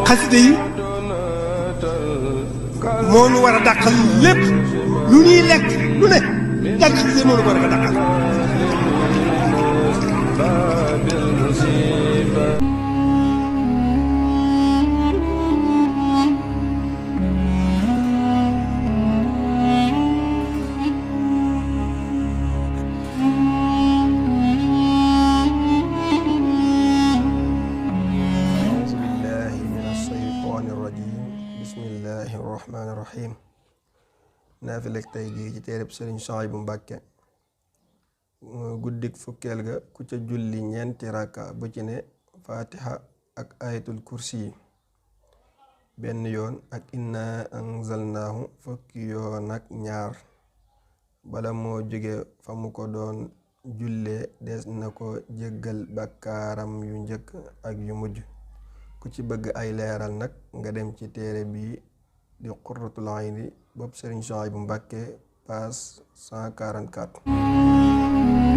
xasida yi moo nu war a dàqal lépp lu ñuy lekk lu ne jàng xasida yi moo nu ko war a dàqal. bismillahi rahmaani rahim naafilek tey jii ci téereb Sëriñ Suhaybu Mbàkke guddik fukkeel ga ku ca julli ñeenti rakka bu ci ne fatiha ak ayatul kursi yi benn yoon ak inna anzalnaahu fukki yoon ak ñaar bala moo jóge fa mu ko doon jullee des na ko jéggal bakkaaram yu njëkk ak yu mujj. ku ci bëgg ay leeral nag nga dem ci téere bi di Qurratul Ayni bopp Sëriñ Suhaybu Mbàkke page 144.